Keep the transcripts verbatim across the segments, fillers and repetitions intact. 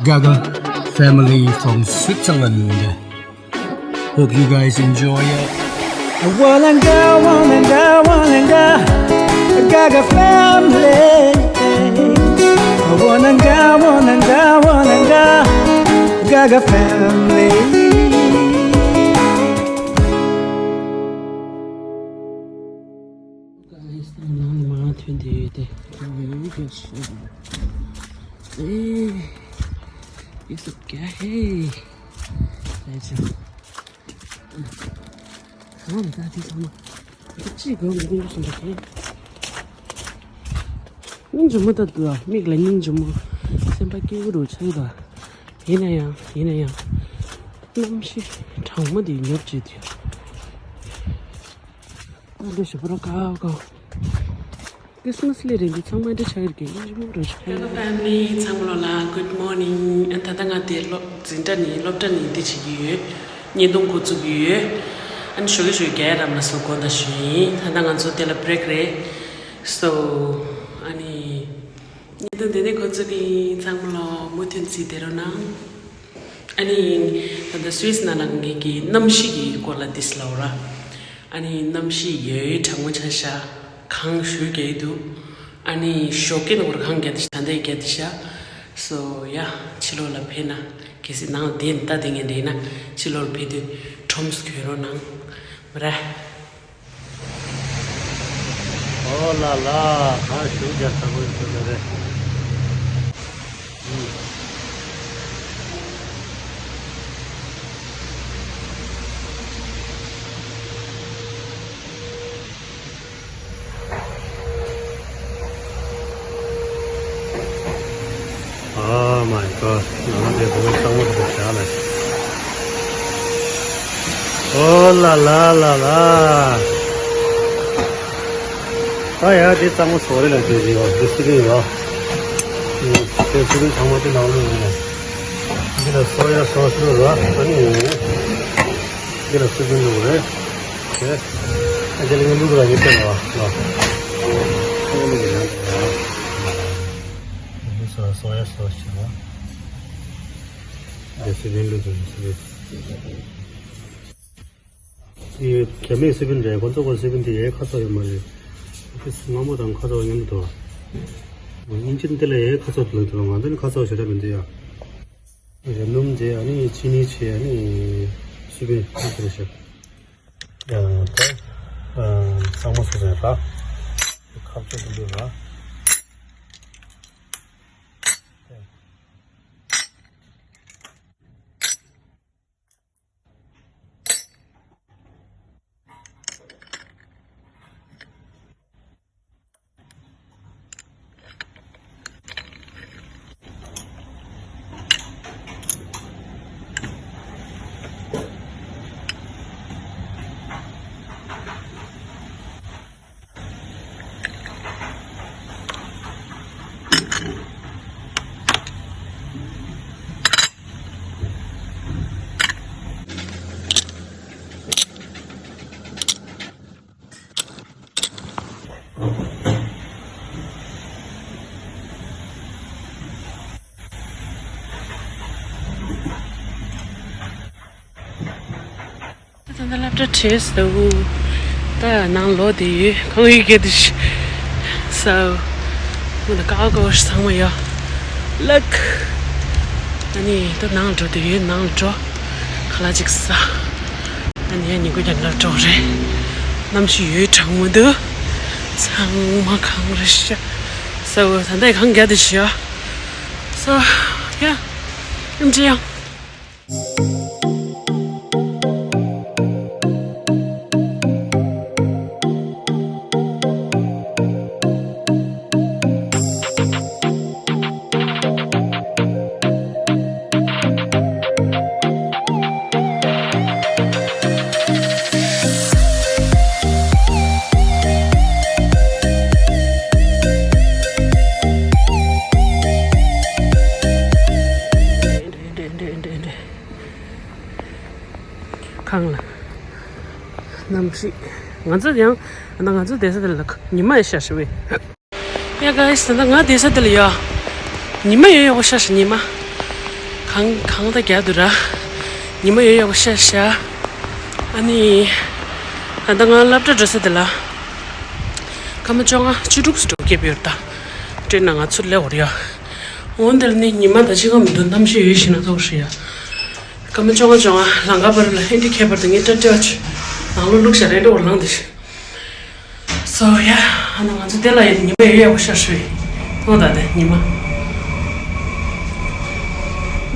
Gaga family from Switzerland. Hope you guys enjoy it. Walanga, walanga, walanga, Gaga family. Walanga, walanga, walanga, Gaga family. Guys, ང་མ་ཐོན་དེ་ཡོད་དེ། ཨེ། ཡེ་སུ་ཀྱ་ཧེ། ལས་ཅི། ང་ལ་ད་དེ་ཚང་མ། ཅི་གང་གི་སྙིང་རྗེ་ཞིག་འདུག་གས། སྙིང་རྗེ་མོ་ད་འདུག་མིག་ལ་སྙིང་རྗེ་མོ། སེམས་པ་སྐྱིད་པོ་རུ་ཆགས་ཡོད་པ། ཡིན་ན་ཡང་ཡིན་ན་ཡང་། གནམ་གཤིས་གྲང་མོ་དེ་ཉོབ་བྱས་དུས། ཨ་འདྲ་ཞིག་པོ་ར་ཀའོ་ཀའོ། Christmas ལས་རིང་དུ་ཚང་མ་འདྲ་ཆགས་ཀྱི་རེད། ཡིན་རི་མོ་རུ་ཆགས་ཀྱི་རེད། Hello family, ཚང་མ་ལོ་ལ་good morning. ཨ་ད་ལྟ་ང་དེ་སློབ་འཛིན་གྲྭ་ནས་སློབ་གྲྭ་ནས་འདི་བྱེད་ཀྱི་ཡོད། བརྙན་ཐུང་འགོ་བཙུགས་ཀྱི་ཡོད། ཨ་ནི་ཞོགས་ཀས་ཞོགས་ཀས་རྒྱལ་རབས་ལ་སོགས་དགོངས་དག་ཞུ་ཡིན། ད་ལྟ་ང་ཚོ་དེ་ལ་break རེད། So ཨ་ནི་བརྙན་ཐུང་དེ་ནས་འགོ་བཙུགས་ཀྱི་ཡིན། ཚང་མ་ལོ་མུ་མཐུད་གཟིགས་བསྡད་རོགས་གནང་། ཨ་ནི། ད་ལྟ་སུད་སི་ནང་ལ་ངེད་ཀྱི་གནམ་གཤིས་ཀྱི་སྐོར་ལ་ཏིས་ལབ་ར། ཨ་ནི་གནམ་གཤིས་ཡོད་གྲང་མོ་ཆགས་ཤག་གངས་ཞུ་རྒྱག་གི་འདུག་ཨ་ནི་ཞོགས་ཀས་ནང་བར་གངས་རྒྱག་དེ་ཤག་ད་ལྟ་རྒྱག་དེ་ཤག So yeah, ཕྱི་ལོགས་ལ་ཕེབས་ན། གལ་སྲིད་ནང་ལ་བསྡད་ནས་ལྟ་བསྡད་མཁན་འདྲ་ཡིན་ན་ཕྱི་ལོགས་ལ་ཕེབས་དུས་ཁྲོམ་སྐྱོད་རོགས་གནང་། མ་རེད། ཨོ་ལ་ལ། ཨ་ཞུ་རྒྱ་ཚ་པོ་ཡོད་ས་རེད། Oh my god. ནང་དེ་བོད་གཙང་མ་དེ་བྱ་ལ། ཨོ་ལ་ལ་ལ་ལ། ཨ་ཡ་དེ་གཙང་མ་སོ་རེ་ལ་དེ་རེད་བ། དེ་སི་པན་ར། དེ་སི་པན་ཚང་མ་དེ་ནང་ལོགས་ཡིན་ན། འདི་ལ་སོ་ཡ་སོ་སི་ར། ཨ་ནི་འདི་ལ་སི་པན་ལུག་རེད། དེ་ཨ་དེ་ལ་ངའི་ལུག་ར་ཡིན་པས་ལ་བ། ལ་ཨ་ནི་ལུག་ར་ཡིན་པས་ལ། འདི་སོ་སོ་ཡ་སོ་སི་ར། དེ་སི་པན་ལུག་ར་ཡིན་པས། དེ་རྒྱ་མིའི་སི་པན་རེད། ཁོ་ཚོ་གི་སི་པན་དེ་ཡའི་ཁ་ཚ་ཡོད་མ་རེད། དེ་སྔ་མོ་དང་ཁ་ཚ་མཉམ་དུ་འདུག་ཨིན་ཇི་དེ་ལ་ཡའི་ཁ་ཚ་དུ་ལ་དུ་ང་ཚོ་ནི་ཁ་ཚ་ཞེ་དྲག་མི་འདུག་ཡ། ར་སྣུམ་རྗེས་ཨ་ནི་ཅི་ནི་བྱས་ཨ་ནི་སི་པན་ཁ་ཚ་རེད་ཤག་ཡ་ད་གཙང་མ་སོ་སོ་ཡ་ད་ཁ་ཚ་དུ་འདུག་ར། ད་ལྟ་སློབ་གྲྭ་བྲེས་འདུག་ད་ནང་ལོག་བསྡད་ཡོད། ཁང་ཡིག་གི་དུ་ཤི་སོ། ང་ད་ཀའོ་ཀའོ་ཚང་མ་ཡོད། ལགས། ཨ་ནི་ད་ནང་འགྲོ་བསྡད་ཡོད། ནང་འགྲོ། ཁ་ལག་ཅིག་ཟ། ཨ་ནི་ཡ་ཉིན་གུང་ཡར་ལ་འགྲོ་རེད། གནམ་གཤིས་ཡོད་གྲང་མོ་འདུག་ཚང་མ་གངས་རེད་ཤག་སོ་ད་ལྟ་གངས་རྒྱག་བསྡད་ཤག་སོ་ཡ། ཨིན་ཇི་ཡང་། གང་ལ། གནམ་གཤིས། ང་ཚོ་ཡང་། ད་ང་ཚོ་བསྡད་ས་དེ་ལ་ཉི་མ་ཡོད་ཤག་ཤི་བས། ཡ་ག་ཡིས་ད་ང་བསྡད་ས་དེ་ལ་ཡ། ཉི་མ་ཡོད་ཡོད་ཤག་ཤི་ཉི་མ། གངས་གངས་ད་རྒྱག་འདུག་ར། ཉི་མ་ཡོད་ཡག་པོ་ཤར་ཤག་ཨ་ནི། ད་ལྟ་ང་སློབ་གྲྭ་འགྲོ་ས་དེ་ལ། སྐར་མ་བཅོ་ལྔ་བཅུ་དྲུག་ཙམ་འགྲོ་བརྒྱབ་ཡོད་ད། ཊེན་ནང་ང་ཚུར་སླེབས་འོར་ཡ། འོན་དེར་ནི་ཉི་མ་ད་ཅི་ག་མི་འདུག་གནམ་གཤིས་ཡོད་ཤི་ན་ཐོག་ཧྲི་ཡ། སྐར་མ་བཅོ་ལྔ་བཅོ་ལྔ་ལམ་ཁ་བར་ལ་ཧན་ཏི་ཁྱད་པར་དུ་ངས་སྐྲ་སྐྲ་བ་ཆུ། ནང་ལོ་ལུག་ཤ་རེ་འགྲོ་བར་ལངས་དེ་ཤི། སོ་ཡ། ཨ་ན་ང་ཚོ་དེ་ལ་ཡིན་ཉི་མ་ཡོད་ཡག་པོ་ཤར་ཤི་བས། ཐོག་ད་དེ་ཉི་མ།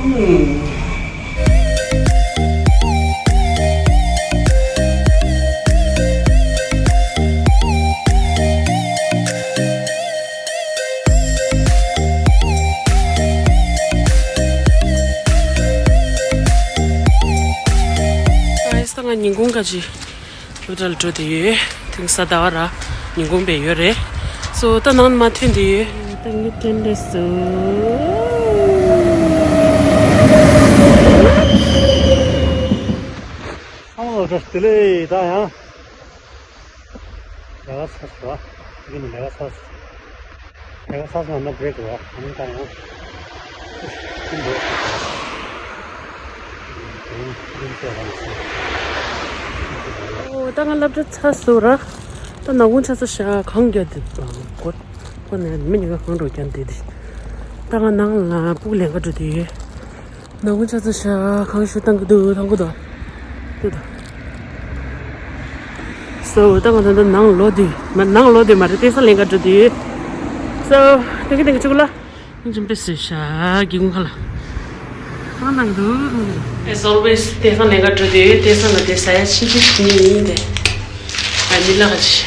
ཨུམ། ཨ་ས་ང་ཉིན་གུང་ག་ཅི་སློབ་གྲྭ་ལ་འགྲོ་དེ་ཡོད། ཐེངས་ས་ཟླ་བ་ར་ཉིན་གུང་པའི་ཡོད་རེད། སོ་ད་ནང་མ་ཐོན་དེ་ཡོད། ད་ངས་ཐོན་རེད་སོ། ཨ་མ་ལོ་བཀྲ་ཤིས་བདེ་ལེགས། ད་ཡང་ལས་ཀ་ཚར་སོང་། ཡིན་ནི་ལས་ཀ་ཚར་སོང་། ལས་ཀ་ཚར་སོང་ན་བྷི་རེག་རོགས། ཨ་ནི་ད་ཡང་། ཨོ་ད་ང་སློབ་གྲྭ་ཚར་སོང་ར། ད་ནག་ཁུང་ཆགས་ས་ཤག་གངས་རྒྱག་དེ་གོ། ཁོ་ནས་མི་གཉིས་ཀ་གངས་འགྲོ་རྒྱག་འདི་དེ། ད་ང་ནང་ལ་སྤུ་གུ་ལེན་ག་འགྲོ་དེ་ཡོད། ནག་ཁུང་ཆགས་ཚར་ཤག་གངས་ཤུགས་བཏང་གི་འདུག་བཏང་གི་འདུག་དེ་དང་། སོ་ད་ང་ད་ལྟ་ནང་ལོག་དུས་མ་ནང་ལོག་དུས་མ་རེད། སྟེགས་ས་ལེན་ག་འགྲོ་དུས། སོ་ཏེང་གི་ཏེང་གི་ཆུ་གུ་ལ། ཨིན་ཅིན་པེ་སི་ཤ་གི་གུང་ཁ་ལ། ཁང་ནང་དུ་ཁང་དུ། As always སྟེགས་ས་ལེན་ག་འགྲོ་དུས་སྟེགས་ས་ལ་དེ་ཟ་ཡ་ཕྱིན་ཆད་ནི་ཡིན་ཏེ། ཨ་མི་ལ་ག་ཆི།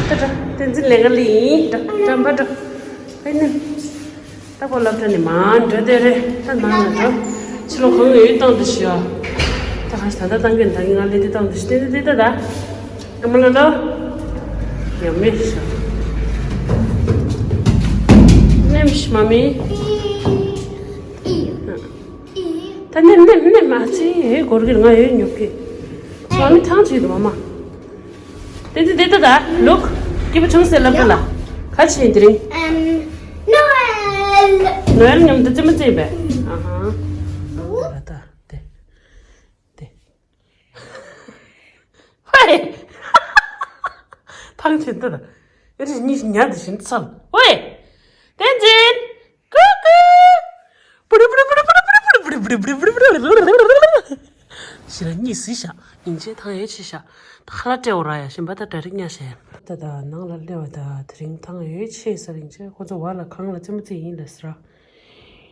ད་ད་བསྟན་འཛིན་ལེན་ག་ལི་ཡིན། ད་ད་འབའ་ད། ཨེ་ནི། ད་ཁོ་སློབ་གྲྭ་ནས་མར་འགྲོ་དེ་རེད། ད་ནང་ལ་འགྲོ། ཕྱི་ལོགས་གང་ཡོད་བཏང་དུ་ཤི་ཡ། ད་ག་ཞིག་ད་ལྟ་བཏང་གི་ད་གི་ང་ལས་དེ་བཏང་དུ་ཤི་དེ་དེ་དེ་ད་ད། ཨ་མ་ལོ་ལོ། ཡ་མེ་ཤ། ནེམ་ཤ་མ་མི། ད་ནེམ་ནེམ་ནེམ་མ་ཚི་ཧེ་གོར་གིར་ང་ཡོད་ཉོབ་གི། མ་མི་ཐང་ཆི་དུ་མ་མ། དེ་དེ་དེ་ད་ད་ལུག་སྐྱིད་པོ་བྱུང་ཟེར་ལབ་ད་ལ། ག་ཆེན་དེ་རིང་། ཨམ། ནོ་ཨེལ། ནོ་ཨེལ་མཉམ་དུ་རྩེད་མོ་རྩེས་པས། ཨ་ཧ། ད་ད་དེ། དེ། ཧོའེ། ཐང་ཆེན་ད་ད། ཨེ་རེ་གཉིས་ཉ་དེ་བཞིན་ཚལ། ཧོའེ། བསྟན་འཛིན། ཀུ་ཀུ། ཞི་ལ་གཉིད་སད་ཤག་སྙིང་རྗེ་ཐང་ཡོད་ཆེ་ཤག་ད་ཁ་ལག་སྤྲད་འོ་ར་ཡ་ཞིམ་པ་ད་གྲ་རིག་ཉག་ཤས། ད་ད་ནང་ལ་སླེབས་པ་ད་དེ་རིང་ཐང་ཡོད་ཆེ་ས་རིང་ཆེ་ཁོ་ཚོ་བར་ལ་གང་ལ་རྩེད་མོ་རྩེ་ཡིན་ལ་ཟེར།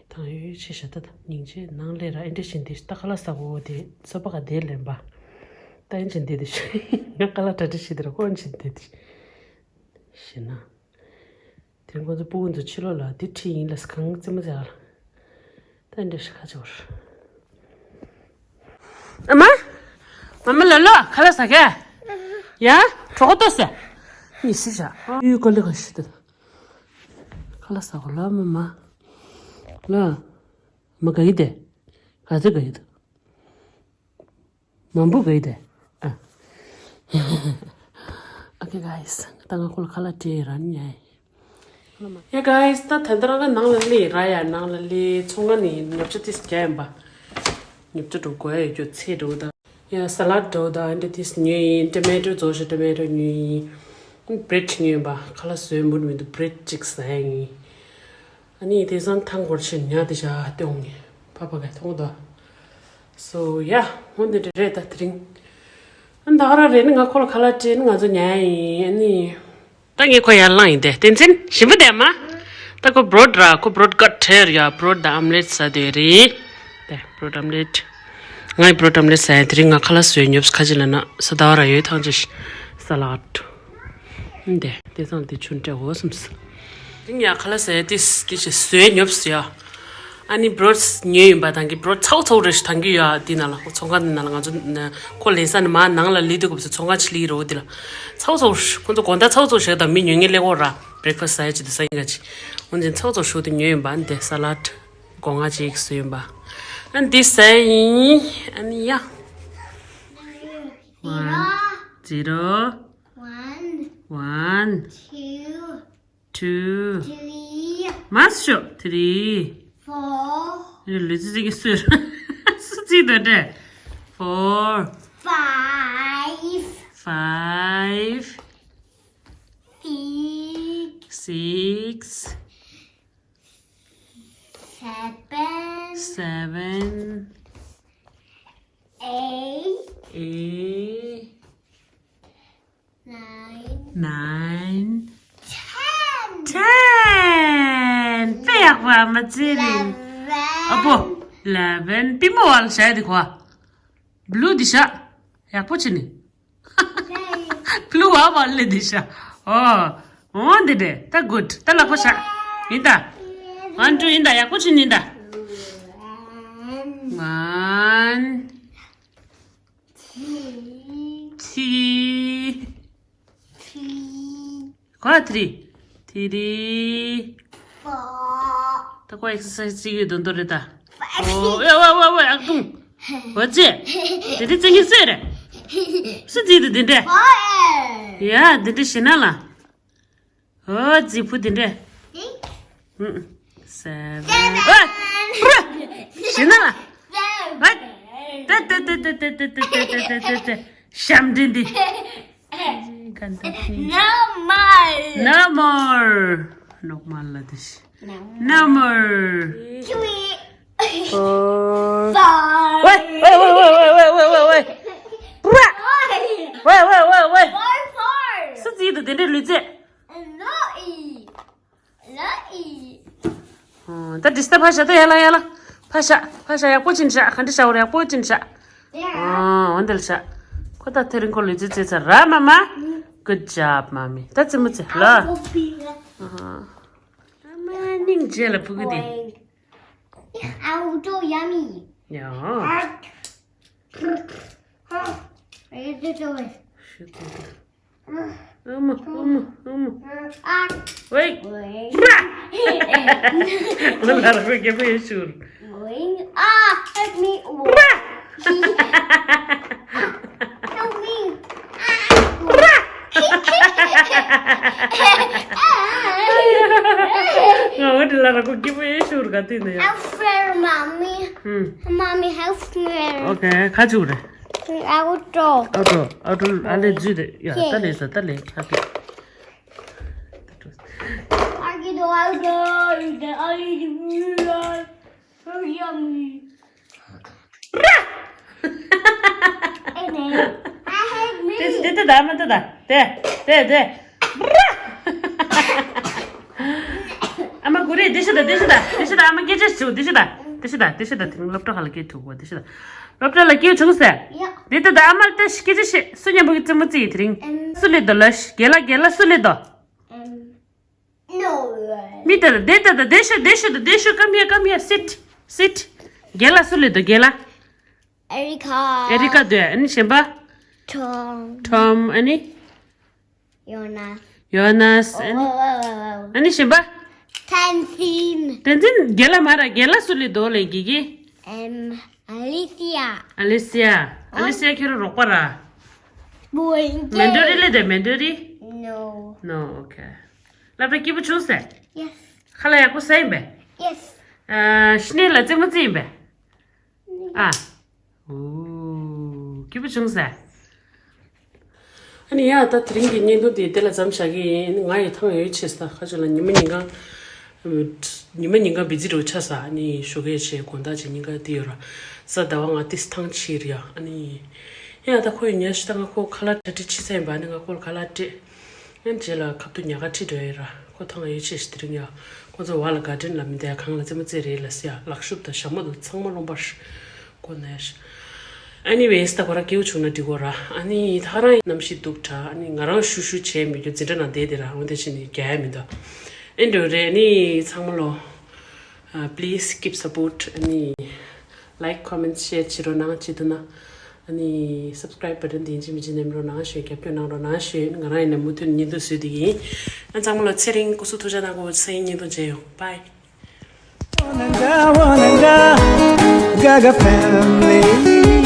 ཐང་ཡོད་ཆེ་ཤག་ད་ད་སྙིང་རྗེ་ནང་སླེབས་ར་ཨེ་འདྲ་བཞིན་དེ་ད་ཁ་ལག་ཟ་གོ་དེ་ས་པ་ག་དེ་ལེན་པ། ད་ཨེ་འཇིན་དེ་དེ་ཤི་ང་ཁ་ལག་གྲ་སྒྲིག་ཤི་དེ་ར་ཁོ་ཨེ་འཇིན་དེ་དེ་ཤི་ན། དེ་རིང་ཁོ་ཚོ་སྤུ་གུ་ཚོ་ཕྱི་ལོགས་ལ་དེ་ཁྲིད་ཡིན་ལ་གང་རྩེད་མོ་རྩེ་ཨ་ལ། ད་འདྲ་ཞིག་ཁ་ཆེ་བར། ཨ་མ། མ་མ་ལ་ལ་ཁ་ལག་ཟ་ག་ཡ། གྲོགས་ཏོ་ཟེ། ཉི་སི་ཤ། ཡུལ་ཀ་ལི་ག་ཤི་ད། ཁ་ལག་ཟ་གོ་ལ་མ་མ། ལ། མ་ག་ཡི་དེ། ག་ཚོད་ག་ཡི་དེ། མང་པོ་ག་ཡི་དེ། ཨ། Okay guys ད་ང་ཁོ་ལ་ཁ་ལག་སྤྲད་ར་ཉའི། Yeah guys ད་ད་ལྟ་རང་ག་ནང་ལ་སླེབས་ར་ཡ། ནང་ལ་སླེབས་ཚོང་ཁང་ནས་ཉོ་ཆ་ཏིས་རྒྱག་ཡིན་པ། ཉོ་ཆ་འགྲོ་དགོས་ཡ་ཡོད་རྒྱུ་ཚེ་འགྲོ་ད། ཡ་ས་ལད་འགྲོ་ད་འདྲ་ཏིས་ཉོས་ཡིན། ཊོ་མེ་ཊོ་རྫོགས་ཤག་ཊོ་མེ་ཊོ་ཉོས་ཡིན། བྷི་རེཌ་ཉོས་ཡིན་པ་ཁ་ལག་བཟོས་མུར་མི་འདུག་བྷི་རེཌ་གཅིག་ཟ་ཡ་ཡིན། ཨ་ནི་དེང་སང་ཐང་འགོར་ཕྱིར་ཉག་དེ་བཞག་སྟེ་འོང་ངས་ཕ་ཕ་ག་མཐོང་དོ། So yeah འོ་འདི་འདྲ་རེད་ད་དེ་རིང་། ཨ་ད་ག་རང་རེད་ནི་ང་ཁོ་ལ་ཁ་ལག་སྤྲད་ནི་ང་ཚོ་ཉལ་ཡིན་ཨ་ནི། ད་ངས་ཁོ་ཡར་བླངས་ཡིན་ཏེ་བསྟན་འཛིན་ཞིམ་པོ་བསྡད་མ། ད་ཁོ་བྷི་རོཌ་ར་ཁོ་བྷི་རོཌ་ག་ཐེར་ཡ་བྷི་རོཌ་དང་ཨམ་ལེཊ་ཟ་དེ་རེད། དེ་བྷི་རོཌ་ཨམ་ལེཊ། ངའི་བྷི་རོཌ་ཨམ་ལེཊ་ཟ་ཡ་དེ་རིང་ང་ཁ་ལག་བཟོས་ཉོབ་ཁ་ཅིག་ལ་ན་ས་ད་བ་ར་ཡོད་ཐང་ཅིག་ས་ལད། འདི་དེ་ཚང་དེ་ཆུན་སྤྲད་འོ་སམ་སི། དེང་ཡ་ཁ་ལག་ཟས་དེ་དེ་ཞིག་བཟོས་ཉོབ་སི་ཡ། ཨ་ནི་བྷི་རོཌ་ཉོས་ཡིན་པ་དང་གི་བྷི་རོཌ་ཚ་བོ་ཚ་བོ་རེ་ཞིག་དང་གི་ཡ་དེ་ན་ལ་ཚོང་ཁང་དེ་ན་ལ་ང་ཚོ་ཁོ་ལེན་ས་ནི་མ་ནང་ལ་ལི་དུ་གོ་སི་ཚོང་ཁང་ཆི་ལི་རོ་དེ་ལ་ཚ་བོ་ཚ་བོ་ཁོ་ཚོ་དགོང་དག་ཚ་བོ་ཚ་བོ་ཞིག་དང་མི་ཉོ་ངེ་ལེ་གོ་ར་བྷི་རེག་ཕ་སི་ཟ་ཡ་ཅི་དུ་ས་ཡིན་ག་ཅི་འོན་ཀྱང་ཚ་བོ་ཚ་བོ་ཞིག་དུ་ཉོས་ཡིན་པ་འདི་ས་ལད་སྒོ་ང་ཅིག་བཟོས་ཡིན་པ་ཨ་འདི་ཟ་ཡིན་ཨ་ནི་ཡ། One, zero, one, two, two, three, མར་ཤོག three, four, ལུས་རྩལ་ཅིག་གི་སུས་སུ་རྩིས་དོན་འདྲ། Four, five, five, six, six, seven, seven, eight, eight, nine, nine, ten, ten. དཔེ་ཡག་པོ་ཨ་མ་ཚེ་རིང་། Eleven. ཨ་པོ། eleven. པི་མོ་བ་ལ་བྱ་ཡ་དེ་གོ། Blue དེ་བྱ། ཡག་པོ་བྱེད་ནི། Blue བ་བ་ལེ་དེ་བྱ། ཨོ། ཨོ་འདི་འདྲས་ད་good ད་ལག་པ་བྱ། ཡིན་ད། One, two ཡིན་ད། ཡག་པོ་བྱེད་ནི་ཡིན་ད། One, three, three, གོ་three, three, four. ད་ཁོ་exercise བྱེད་ཀྱི་འདུག་འདུག་རེད་ད། ཨོ་ཨེ་ཝེ་ཝེ་ཝེ་ཨག་ཏུང་། འོ་ཙེ། དེ་འདྲས་བྱེད་ཀྱི་སུས་རེད། སུས་བྱེད་འདུག་དེ་འདྲས། ཡ་དེ་འདྲས་བྱེད་ན་ལ། ཨོ་ཙི་བུ་དེ་འདྲས། Seven. ཨོ། བྱེད་ན་ལ། ཨོ། ཏེ་ཏེ་ཏེ། ཞབས་འདྲེན་འདི། No more. No more. No more ལ་དེ་ཤི། No more. Three. Four. Four. ཝེ་ཝེ་ཝེ། Four. ཝེ་ཝེ་ཝེ། Four, four. སུས་བྱེད་འདུག་དེ་འདྲས་ལུས་རྩལ། No. ཨོ། ད་དྲིས་ད་ཕ་ཤ་ད་ཡ་ལ་ཡ་ལ། ཕ་ཤ་ཕ་ཤ་ཡག་པོ་ཅིན་ཤ་ག་འདྲི་ཤ་བོར་ཡག་པོ་ཅིན་ཤ། ཨོ་འོན་ཏེ་ལ་ཤ། ཁོ་ད་ཐེ་རིང་ཁོ་ལུས་རྩལ་རྩེ་ཚར་ར་མ་མ། Good job མ་མི། ད་ཙི་མོ་ཙི་ལ། ཨ་མ་སྙིང་རྗེ་ལ་ཕུ་གུ་དེ། Auto yummy. ཡ། ཤུ་ཏི་ཏི། ཨ་མ་ཨ་མ་ཨ་མ། ཝེ། ཝེ། ལ་ལ་ར་རྒྱབ་ཡོད་ཤུར། Going up, help me. Help me. ང་འོ་དེ་ལ་ར་ཁོ་སྐྱིད་པོ་ཡོད་ཤུར་ག་དུས་ནས་ཡ། I'm scared, mommy. ཧུམ། Mommy, help me. Okay ཁ་ཆུ་རེད། Auto. Auto, auto ཨ་ལེ་ཇུ་དེ་ཡ་ད་ལེ་ས་ད་ལེ་ཁ་ཀེ། Are you the auto? The auto. Hurry up. དེ་དེ་དེ་ད་མ་དེ་ད་དེ་དེ་དེ། ཨ་མ་གུ་རེ་དེ་ཤི་ད་དེ་ཤི་ད་དེ་ཤི་ད་ཨ་མ་སྐད་ཆ་ཞུ་དེ་ཤི་ད་དེ་ཤི་ད་དེ་ཤི་ད་དེ་རིང་སློབ་གྲྭ་ཧ་ལ་སྐད་ཐུག་གོ་དེ་ཤི་ད་སློབ་གྲྭ་ལ་སྐད་བྱུང་ཟེར། དེ་ད་ད་ཨ་མ་ལ་ད་སྐད་ཆ་ཤེས་སུ་མཉམ་པོ་གི་རྩེད་མོ་རྩེ་ཡི་དེ་རིང་སུ་ལེ་དོ་ལ་ཤི་རྒན་ལགས་རྒན་ལགས་སུ་ལེ་དོ། མི་དེ་ལ་དེ་ད་ད་དེ་ཤི་དེ་ཤི་ད་དེ་ཤི་come here, come here, sit, sit. རྒན་ལགས་སུ་ལེ་དོ་རྒན་ལགས། Erica. Erica དོ་ཨ་ནི་གཞན་པ། Tom. Tom ཨ་ནི། Jonas. Jonas ཨ་ནི། ཨ་ནི་གཞན་པ། Tenzin. Tenzin རྒན་ལགས་མ་ར་རྒན་ལགས་སུ་ལེ་དོ་ལེ་གི་གི། Um, Alicia. Alicia. Alicia ཁྱོད་ར་རོགས་པ་ར། Boing. Mandori ལེ་དོ་Mandori? No. No, okay. སློབ་གྲྭ་སྐྱིད་པོ་བྱུང་ཟེར། Yes. ཁ་ལག་ཡག་པོ་ཟས་ཡིན་པས། Yes. ཨ། ཤི་ནེ་ལ་རྩེད་མོ་རྩེ་ཡིན་པས། ཨ། ཨོ། སྐྱིད་པོ་བྱུང་ཟེར། ཨ་ནི་ཡ་ད་དེ་རིང་གི་བརྙན་ཐུང་དེ་དེ་ལ་མཚམས་བཞག་གི་ཡིན། ང་ཡི་ཐང་ཡོད་ཆེ་ས་ཁ་ཆུ་ལ་ཉི་མ་ཉིན་གང་། ཉི་མ་ཉིན་གང་བི་ཛི་རུ་ཆགས་ས་ཨ་ནི་ཞོགས་ཀས་བྱས་དགོང་དག་བྱས་ཉིན་གང་དེ་ཡོད་ར། གཟའ་ཟླ་བ་ང་ཏིས་ཐང་ཕྱིར་ཡ་ཨ་ནི། ཡ་ད་ཁོ་ཡི་ཉལ་ཤི་ད་ང་ཁོ་ཁ་ལག་གྲ་སྒྲིག་ཕྱི་ས་ཡིན་པ་ཨ་ནི་ང་ཁོ་ལ་ཁ་ལག་སྤྲད། ཡང་རྗེས་ལ་ཁ་ཐུག་ཉག་ག་ཁྲིད་འགྲོ་ཡི་ར། ཁོ་ཐང་ཡོད་ཆེ་ཤི་དེ་རིང་ཡ། ཁོ་ཚོ་བ་ལ་ག་ཌེན་ལ་མི་འདའ་གང་ལ་རྩེད་མོ་རྩེ་རེད་ལ་སི་ཡ་ལག་ཤུབས་དང་ཞྭ་མོ་དང་ཚང་མ་སློང་པར་ཁོ་ན་ཡ་ཤི། Anyways ད་ཁོ་ར་སྐྱེའུ་བྱུང་ན་འགྲིག་གོ་ར། ཨ་ནི་ད་རང་གནམ་གཤིས་སྡུག་དྲག་ཨ་ནི་ང་རང་ཤུ་ཤུ་བྱས་མི་རྒྱུ་འཛིན་གྲྭ་ནང་བསྡད་དེ་ར་འོན་ཏེ་ཕྱི་ནས་རྒྱ་ཡ་མི་འདུག་ཨེ་འགྲོ་རེད། ཨ་ནི་ཚང་མ་ལོ། Please keep support ཨ་ནི། Like, comment, share བྱེད་རོགས་གནང་བྱེད་འདུག་ན། ཨ་ནི་subscribe button དེ་ཡིན་གཅིག་མིན་གཅིག་ནེམ་རོགས་གནང་ཞུ་རྒྱབ་སྐྱོར་གནང་རོགས་གནང་ཞུ། ང་རང་ཡིན་ན་མུ་མཐུད་བརྙན་ཐུང་བཟོས་བསྡད་ཀྱི་ཡིན། ཨ་ཚང་མ་ལོ་ཚེ་རིང་སྐུ་གཟུགས་ཐུགས་ཅག་གནང་གོ་སང་ཉིན་བརྙན་ཐུང་མཇལ་ཡོང་། Bye. Wananga, wananga, Gaga family.